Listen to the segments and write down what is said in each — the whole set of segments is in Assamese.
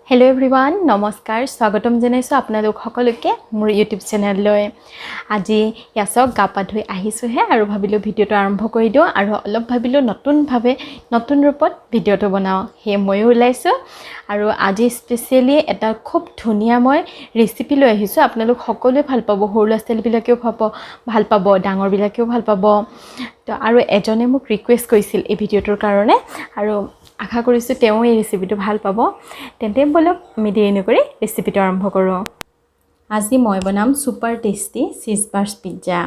হেল্ল' এভৰিৱান, নমস্কাৰ। স্বাগতম জনাইছোঁ আপোনালোক সকলোকে মোৰ ইউটিউব চেনেললৈ। আজি ইয়াছক গা পা ধুই আহিছোঁহে আৰু ভাবিলোঁ ভিডিঅ'টো আৰম্ভ কৰি দিওঁ আৰু অলপ ভাবিলোঁ নতুনভাৱে নতুন ৰূপত ভিডিঅ'টো বনাওঁ, সেয়ে ময়ো ওলাইছোঁ। আৰু আজি স্পেচিয়েলি এটা খুব ধুনীয়া মই ৰেচিপি লৈ আহিছোঁ, আপোনালোক সকলোৱে ভাল পাব, সৰু ল'ৰা ছোৱালীবিলাকেও ভাল পাব, ডাঙৰবিলাকেও ভাল পাব। তো আৰু এজনে মোক ৰিকুৱেষ্ট কৰিছিল এই ভিডিঅ'টোৰ কাৰণে আৰু আশা কৰিছোঁ তেওঁ এই ৰেচিপিটো ভাল পাব। তেন্তে ব'লক, আমি দেৰি নকৰি ৰেচিপিটো আৰম্ভ কৰোঁ। আজি মই বনাম super tasty cheese burst pizza.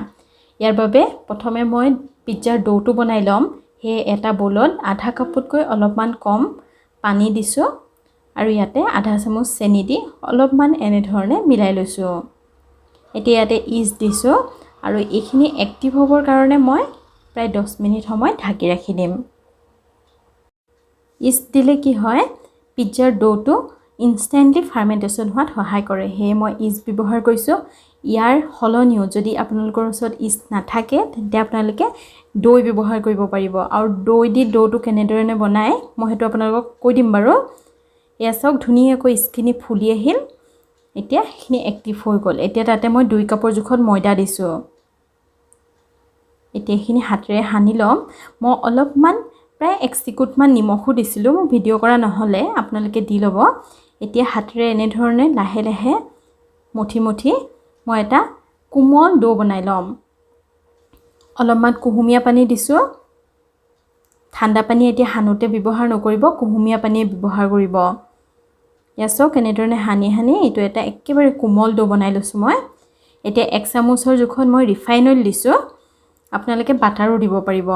ইয়াৰ বাবে প্ৰথমে মই পিজ্জাৰ ড'টো বনাই ল'ম। সেয়ে এটা ব'লত আধা কাপতকৈ অলপমান কম পানী দিছোঁ আৰু ইয়াতে আধা চামুচ চেনি দি অলপমান এনেধৰণে মিলাই লৈছোঁ। এতিয়া ইয়াতে ইষ্ট দিছোঁ আৰু এইখিনি এক্টিভ হ'বৰ কাৰণে মই প্ৰায় 10 মিনিট সময় ঢাকি ৰাখি দিম। ইষ্ট দিলে কি হয়, পিজ্জাৰ ড'টো ইনষ্টেণ্টলি ফাৰ্মেণ্টেশ্যন হোৱাত সহায় কৰে, সেয়ে মই ইষ্ট ব্যৱহাৰ কৰিছোঁ। ইয়াৰ সলনিও যদি আপোনালোকৰ ওচৰত ইষ্ট নাথাকে, তেন্তে আপোনালোকে দৈ ব্যৱহাৰ কৰিব পাৰিব। আৰু দৈ দি ড'টো কেনেধৰণে বনায়, মই সেইটো আপোনালোকক কৈ দিম বাৰু। এয়া চাওক, ধুনীয়াকৈ ইষ্টখিনি ফুলি আহিল। এতিয়া সেইখিনি এক্টিভ হৈ গ'ল। এতিয়া তাতে মই 2 কাপৰ জোখত ময়দা দিছোঁ। এতিয়া এইখিনি হাতেৰে সানি ল'ম। মই অলপমান প্ৰায় এক চিকুটমান নিমখো দিছিলোঁ, মোৰ ভিডিঅ' কৰা নহ'লে, আপোনালোকে দি ল'ব। এতিয়া হাতেৰে এনেধৰণে লাহে লাহে মুঠি মুঠি মই এটা কোমল ডো বনাই ল'ম। অলপমান কুহুমীয়া পানী দিছোঁ। ঠাণ্ডা পানী এতিয়া সানোতে ব্যৱহাৰ নকৰিব, কুহুমীয়া পানীয়ে ব্যৱহাৰ কৰিব। ইয়াত চাওক, এনেধৰণে সানি সানি এইটো এটা একেবাৰে কোমল ডো বনাই লৈছোঁ মই। এতিয়া এক চামুচৰ জোখত মই ৰিফাইন অইল দিছোঁ, আপোনালোকে বাটাৰো দিব পাৰিব।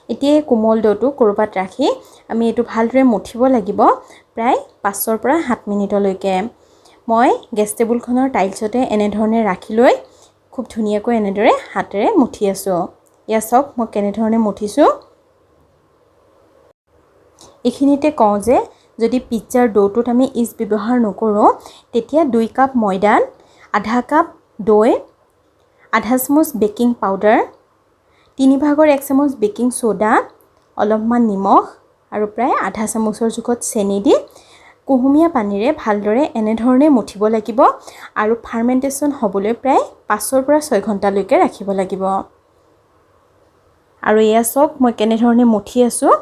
এতিয়া এই কোমল ড'টো ক'ৰবাত ৰাখি আমি এইটো ভালদৰে মঠিব লাগিব প্ৰায় 5ৰ পৰা 7 মিনিটলৈকে। মই গেছ টেবুলখনৰ টাইলছতে এনেধৰণে ৰাখি লৈ খুব ধুনীয়াকৈ এনেদৰে হাতেৰে মুঠি আছোঁ। এয়া চাওক, মই কেনেধৰণে মুঠিছোঁ। এইখিনিতে কওঁ যে যদি পিজ্জাৰ ড'টোত আমি ইষ্ট ব্যৱহাৰ নকৰোঁ, তেতিয়া 2 কাপ ময়দাত আধা কাপ দৈ, আধা চামুচ বেকিং পাউডাৰ, 1/3 চামুচ বেকিং চ'ডা, অলপমান নিমখ আৰু প্ৰায় আধা চামুচৰ জোখত চেনি দি কুহুমীয়া পানীৰে ভালদৰে এনেধৰণে মুঠিব লাগিব আৰু ফাৰ্মেণ্টেশ্যন হ'বলৈ প্ৰায় 5ৰ পৰা 6 ঘণ্টালৈকে ৰাখিব লাগিব। আৰু এয়া চাওক, মই কেনেধৰণে মুঠি আছোঁ।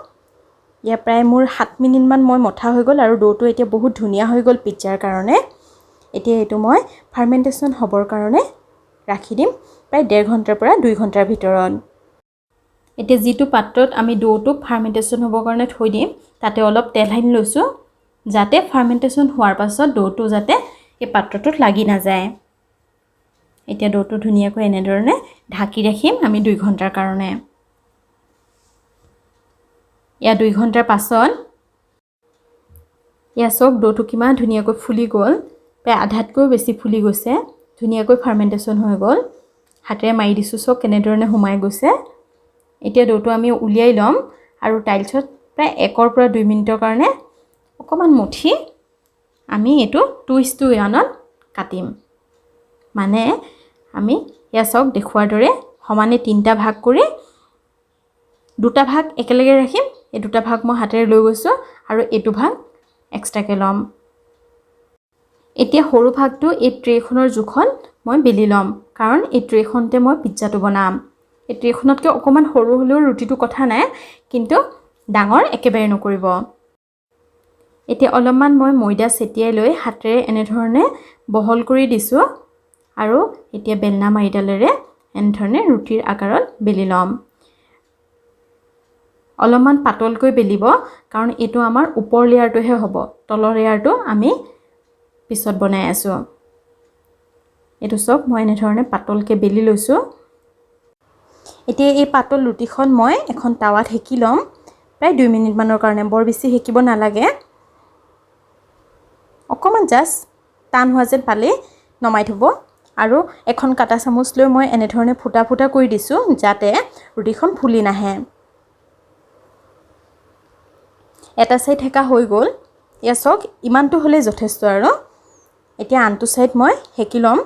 ইয়াৰ প্ৰায় মোৰ 7 মিনিটমান মই মথা হৈ গ'ল আৰু ড'টো এতিয়া বহুত ধুনীয়া হৈ গ'ল পিজ্জাৰ কাৰণে। এতিয়া এইটো মই ফাৰ্মেণ্টেশ্যন হ'বৰ কাৰণে ৰাখি দিম প্ৰায় ডেৰ ঘণ্টাৰ পৰা 2 ঘণ্টাৰ ভিতৰত। এতিয়া যিটো পাত্ৰত আমি ড'টো ফাৰ্মেণ্টেশ্যন হ'বৰ কাৰণে থৈ দিম, তাতে অলপ তেল সানি লৈছোঁ, যাতে ফাৰ্মেণ্টেশ্যন হোৱাৰ পাছত ড'টো যাতে এই পাত্ৰটোত লাগি নাযায়। এতিয়া ড'টো ধুনীয়াকৈ এনেধৰণে ঢাকি ৰাখিম আমি 2 ঘণ্টাৰ কাৰণে। ইয়াৰ 2 ঘণ্টাৰ পাছত ইয়াৰ চাওক, ড'টো কিমান ধুনীয়াকৈ ফুলি গ'ল, প্ৰায় আধাতকৈও বেছি ফুলি গৈছে, ধুনীয়াকৈ ফাৰ্মেণ্টেশ্যন হৈ গ'ল। হাতেৰে মাৰি দিছোঁ, চাওক কেনেধৰণে সোমাই গৈছে। এতিয়া ড'টো আমি উলিয়াই ল'ম আৰু টাইলছত প্ৰায় 1ৰ পৰা 2 মিনিটৰ কাৰণে অকণমান মুঠি আমি এইটো 2:1ত কাটিম। মানে আমি এয়া চাওক, দেখুওৱাৰ দৰে সমানে তিনিটা ভাগ কৰি দুটা ভাগ একেলগে ৰাখিম। এই দুটা ভাগ মই হাতেৰে লৈ গৈছোঁ আৰু এইটো ভাগ এক্সট্ৰাকৈ ল'ম। এতিয়া সৰু ভাগটো এই ট্ৰেখনৰ জোখত মই বেলি ল'ম, কাৰণ এই ট্ৰেখনতে মই পিজ্জাটো বনাম। এই ট্ৰেখনতকৈ অকণমান সৰু হ'লেও ৰুটিটো কথা নাই, কিন্তু ডাঙৰ একেবাৰে নকৰিব। এতিয়া অলপমান মই ময়দা ছটিয়াই লৈ হাতেৰে এনেধৰণে বহল কৰি দিছোঁ আৰু এতিয়া বেলনা মাৰিডালেৰে এনেধৰণে ৰুটিৰ আকাৰত বেলি ল'ম। অলপমান পাতলকৈ বেলিব, কাৰণ এইটো আমাৰ ওপৰ লেয়াৰটোহে হ'ব, তলৰ লেয়াৰটো আমি পিছত বনাই আছোঁ। এইটো চাওক, মই এনেধৰণে পাতলকৈ বেলি লৈছোঁ। এতিয়া এই পাতল ৰুটিখন মই এখন টাৱাত সেকি ল'ম প্ৰায় 2 মিনিটমানৰ কাৰণে। বৰ বেছি সেকিব নালাগে, অকণমান জাষ্ট টান হোৱা যেন পালেই নমাই থ'ব। আৰু এখন কাটা চামুচ লৈ মই এনেধৰণে ফুটা ফুটা কৰি দিছোঁ, যাতে ৰুটিখন ফুলি নাহে। এটা ছাইড সেকা হৈ গ'ল। এয়া চাওক, ইমানটো হ'লেই যথেষ্ট। আৰু এতিয়া আনটো ছাইড মই সেকি ল'ম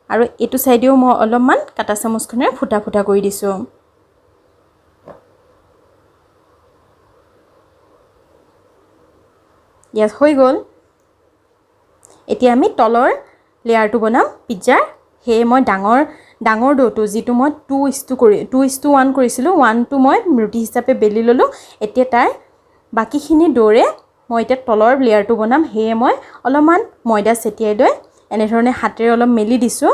আৰু এইটো ছাইডেও মই অলপমান কাটা চামুচখনেৰে ফুটা ফুটা কৰি দিছোঁ। ইয়াত হৈ গ'ল। এতিয়া আমি তলৰ লেয়াৰটো বনাম পিজ্জাৰ। সেয়ে মই ডাঙৰ ডাঙৰ ড'টো, যিটো মই 2:1 কৰিছিলোঁ, 1টো মই ৰুটি হিচাপে বেলি ল'লোঁ। এতিয়া তাৰ বাকীখিনি ড'ৰে মই এতিয়া তলৰ লেয়াৰটো বনাম। সেয়ে মই অলপমান ময়দা ছটিয়াই লৈ এনেধৰণে হাতেৰে অলপ মেলি দিছোঁ।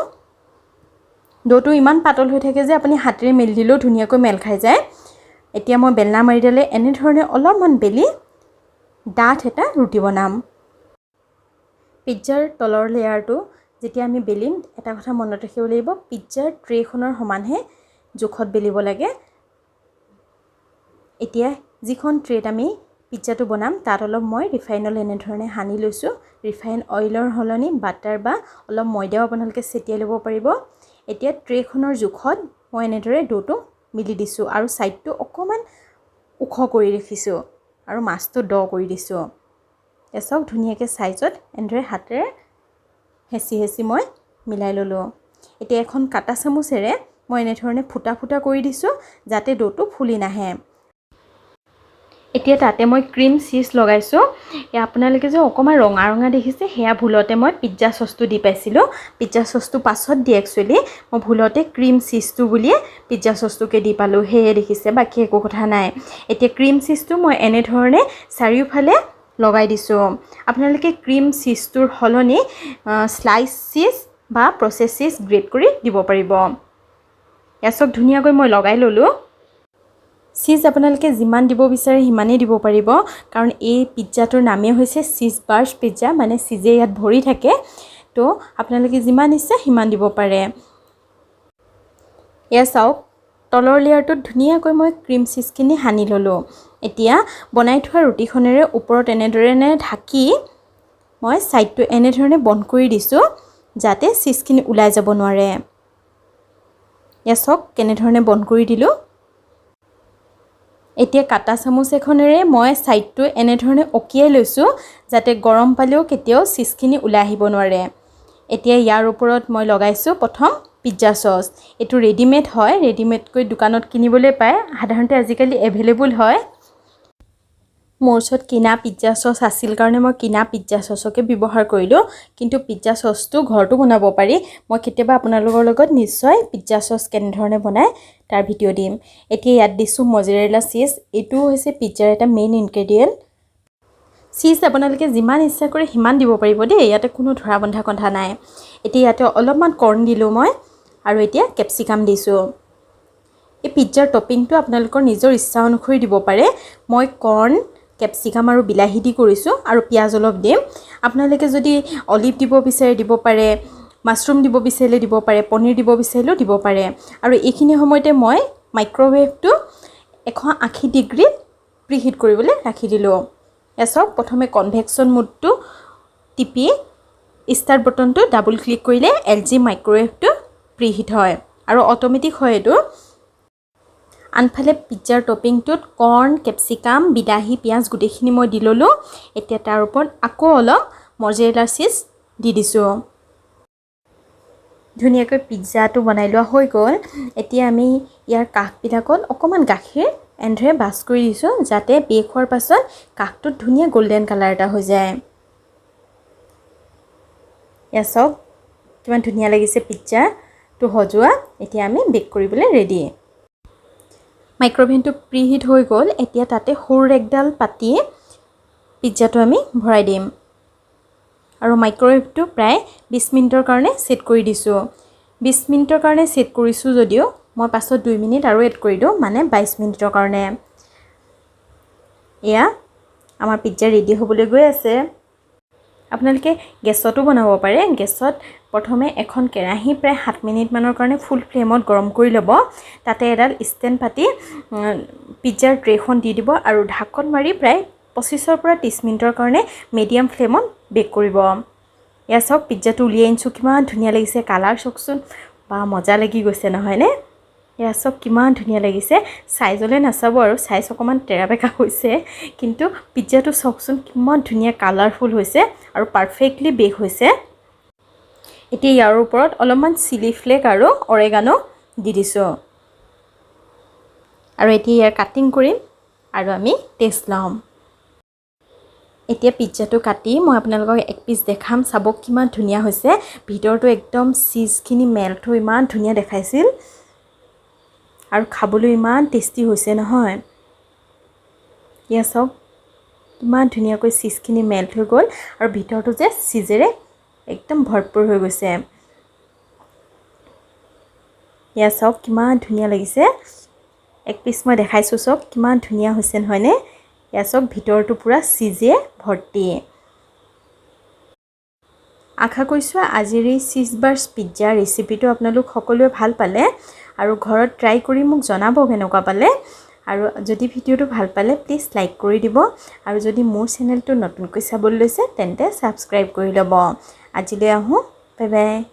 ড'টো ইমান পাতল হৈ থাকে যে আপুনি হাতেৰে মেলি দিলেও ধুনীয়াকৈ মেল খাই যায়। এতিয়া মই বেলনা মাৰিডালে এনেধৰণে অলপমান বেলি ডাঠ এটা ৰুটি বনাম। পিজ্জাৰ তলৰ লেয়াৰটো যেতিয়া আমি বেলিম, এটা কথা মনত ৰাখিব লাগিব, পিজ্জাৰ ট্ৰেখনৰ সমানহে জোখত বেলিব লাগে। এতিয়া যিখন ট্ৰেত আমি পিজ্জাটো বনাম, তাত অলপ মই ৰিফাইন অইল এনেধৰণে সানি লৈছোঁ। ৰিফাইন অইলৰ সলনি বাটাৰ বা অলপ ময়দাও আপোনালোকে ছটিয়াই ল'ব পাৰিব। এতিয়া ট্ৰেখনৰ জোখত মই এনেদৰে ড'টো মেলি দিছোঁ আৰু ছাইডটো অকণমান ওখ কৰি ৰাখিছোঁ আৰু মাজটো দ কৰি দিছোঁ। এতিয়া চাওক, ধুনীয়াকৈ ছাইজত এনেদৰে হাতেৰে হেঁচি হেঁচি মই মিলাই ল'লোঁ। এতিয়া এখন কাটা চামুচেৰে মই এনেধৰণে ফুটা ফুটা কৰি দিছোঁ, যাতে ড'টো ফুলি নাহে। এতিয়া তাতে মই ক্ৰীম চীজ লগাইছোঁ। আপোনালোকে যে অকণমান ৰঙা ৰঙা দেখিছে, সেয়া ভুলতে মই পিজ্জা চচটো দি পাইছিলোঁ। পিজ্জা চচটো পাছত দিয়ে। একচুৱেলি মই ভুলতে ক্ৰীম চীজটো বুলিয়ে পিজ্জা চচটোকে দি পালোঁ, সেয়ে দেখিছে, বাকী একো কথা নাই। এতিয়া ক্ৰীম চীজটো মই এনেধৰণে চাৰিওফালে লগাই দিছোঁ। আপোনালোকে ক্ৰীম চীজটোৰ সলনি শ্লাইচ চীজ বা প্ৰচেছ চীজ গ্ৰেট কৰি দিব পাৰিব। এয়া চাওক, ধুনীয়াকৈ মই লগাই ল'লোঁ। চীজ আপোনালোকে যিমান দিব বিচাৰে সিমানেই দিব পাৰিব, কাৰণ এই পিজ্জাটোৰ নামেই হৈছে চীজ বাৰ্ষ্ট পিজ্জা, মানে চীজে ইয়াত ভৰি থাকে। তো আপোনালোকে যিমান ইচ্ছা সিমান দিব পাৰে। এয়া চাওক, তলৰ লেয়াৰটোত ধুনীয়াকৈ মই ক্ৰীম চীজখিনি সানি ল'লোঁ। এতিয়া বনাই থোৱা ৰুটিখনেৰে ওপৰত এনেদৰে ঢাকি মই ছাইডটো এনেধৰণে বন্ধ কৰি দিছোঁ, যাতে চীজখিনি ওলাই যাব নোৱাৰে। এয়া চাওক, কেনেধৰণে বন্ধ কৰি দিলোঁ। এতিয়া কাটা চামুচ এখনেৰে মই ছাইডটো এনেধৰণে অকিয়াই লৈছোঁ, যাতে গৰম পালেও কেতিয়াও চীজখিনি ওলাই আহিব নোৱাৰে। এতিয়া ইয়াৰ ওপৰত মই লগাইছোঁ প্ৰথম পিজ্জা চচ। এইটো ৰেডিমেড হয়, ৰেডিমেডকৈ দোকানত কিনিবলৈ পায়, সাধাৰণতে আজিকালি এভেইলেবল হয়। মোৰ ওচৰত কিনা পিজ্জা চচ আছিল কাৰণে মই কিনা পিজ্জা চচকে ব্যৱহাৰ কৰিলোঁ, কিন্তু পিজ্জা চচটো ঘৰতো বনাব পাৰি। মই কেতিয়াবা আপোনালোকৰ লগত নিশ্চয় পিজ্জা চচ কেনেধৰণে বনায় তাৰ ভিডিঅ' দিম। এতিয়া ইয়াত দিছোঁ মজৰেলা চীজ। এইটোও হৈছে পিজ্জাৰ এটা মেইন ইনগ্ৰেডিয়েণ্ট। চীজ আপোনালোকে যিমান ইচ্ছা কৰে সিমান দিব পাৰিব দেই, ইয়াতে কোনো ধৰা বন্ধা কথা নাই। এতিয়া ইয়াতে অলপমান কৰ্ণ দিলোঁ মই আৰু এতিয়া কেপচিকাম দিছোঁ। এই পিজ্জাৰ টপিংটো আপোনালোকৰ নিজৰ ইচ্ছা অনুসৰি দিব পাৰে। মই কৰ্ণ, কেপচিকাম আৰু বিলাহী দি কৰিছোঁ আৰু পিঁয়াজ অলপ দিম। আপোনালোকে যদি অলিভ দিব বিচাৰে দিব পাৰে, মাছৰুম দিব বিচাৰিলে দিব পাৰে, পনীৰ দিব বিচাৰিলেও দিব পাৰে। আৰু এইখিনি সময়তে মই মাইক্ৰ'ৱেভটো 180 ডিগ্ৰীত প্ৰিহিট কৰিবলৈ ৰাখি দিলোঁ। এয়া চাওক, প্ৰথমে কনভেকশ্যন মোডটো টিপি ষ্টাৰ্ট বটনটো ডাবল ক্লিক কৰিলে এলজি মাইক্ৰ'ৱেভটো প্ৰিহিট হয় আৰু অট'মেটিক হয় এইটো। আনফালে পিজ্জাৰ টপিংটোত কৰ্ণ, কেপচিকাম, বিলাহী, পিঁয়াজ গোটেইখিনি মই দি ল'লোঁ। এতিয়া তাৰ ওপৰত আকৌ অলপ মজেৰেলা চীজ দি দিছোঁ। ধুনীয়াকৈ পিজ্জাটো বনাই লোৱা হৈ গ'ল। এতিয়া আমি ইয়াৰ কাষবিলাকত অকণমান গাখীৰ এনেদৰে ব্ৰাছ কৰি দিছোঁ, যাতে বেক হোৱাৰ পাছত কাষটোত ধুনীয়া গল্ডেন কালাৰ এটা হৈ যায়। এয়া চাওক, কিমান ধুনীয়া লাগিছে পিজ্জাটো সজোৱা। এতিয়া আমি বেক কৰিবলৈ ৰেডি। মাইক্ৰ'ভেনটো প্ৰিহিট হৈ গ'ল। এতিয়া তাতে সৰু একডাল পাতি পিজ্জাটো আমি ভৰাই দিম আৰু মাইক্ৰ'ৱেভটো প্ৰায় 20 মিনিটৰ কাৰণে ছেট কৰি দিছোঁ। 20 মিনিটৰ কাৰণে ছেট কৰিছোঁ যদিও মই পাছত 2 মিনিট আৰু এড কৰি দিওঁ, মানে 22 মিনিটৰ কাৰণে। এয়া আমাৰ পিজ্জা ৰেডি হ'বলৈ গৈ আছে। আপোনালোকে গেছতো বনাব পাৰে। গেছত প্ৰথমে এখন কেৰাহী প্ৰায় 7 মিনিটমানৰ কাৰণে ফুল ফ্লেমত গৰম কৰি ল'ব। তাতে এডাল ষ্টেণ্ড পাতি পিজ্জাৰ ট্ৰেখন দি দিব আৰু ঢাকন মাৰি প্ৰায় 25ৰ পৰা 30 মিনিটৰ কাৰণে মিডিয়াম ফ্লেমত বেক কৰিব। এয়া চাওক, পিজ্জাটো উলিয়াই আনিছোঁ। কিমান ধুনীয়া লাগিছে কালাৰ চাওকচোন বা, মজা লাগি গৈছে নহয়নে? এয়া চাওক, কিমান ধুনীয়া লাগিছে। চাইজলৈ নাচাব আৰু, চাইজ অকণমান তেৰা বেঁকা হৈছে, কিন্তু পিজ্জাটো চাওকচোন, কিমান ধুনীয়া কালাৰফুল হৈছে আৰু পাৰফেক্টলি বেক হৈছে। এতিয়া ইয়াৰ ওপৰত অলপমান চিলি ফ্লেক আৰু অৰেগানো দি দিছোঁ আৰু এতিয়া ইয়াৰ কাটিং কৰিম আৰু আমি টেষ্ট ল'ম। এতিয়া পিজ্জাটো কাটি মই আপোনালোকক এক পিচ দেখাম। চাব কিমান ধুনীয়া হৈছে। ভিতৰটো একদম চীজখিনি মেল্ট হৈ ইমান ধুনীয়া দেখাইছিল আৰু খাবলৈ ইমান টেষ্টি হৈছে নহয়। এয়া চাওক, কিমান ধুনীয়াকৈ চীজখিনি মেল্ট হৈ গ'ল আৰু ভিতৰটো যে চীজেৰে একদম ভৰপূৰ হৈ গৈছে। এয়া চাওক, কিমান ধুনীয়া লাগিছে। এক পিচ মই দেখাইছোঁ, চাওক কিমান ধুনীয়া হৈছে নহয়নে? এয়া চাওক, ভিতৰটো পূৰা চীজে ভৰ্তি। আশা কৰিছোঁ আজিৰ এই চীজ বাৰ্ষ্ট পিজ্জা ৰেচিপিটো আপোনালোক সকলোৱে ভাল পালে আৰু ঘৰত ট্ৰাই কৰি মোক জনাব কেনেকুৱা পালে। আৰু যদি ভিডিঅ'টো ভাল পালে প্লিজ লাইক কৰি দিব আৰু যদি মোৰ চেনেলটো নতুনকৈ চাবলৈ লৈছে, তেন্তে ছাবস্ক্ৰাইব কৰি ল'ব। আজিলৈ আহোঁ, বাই বাই।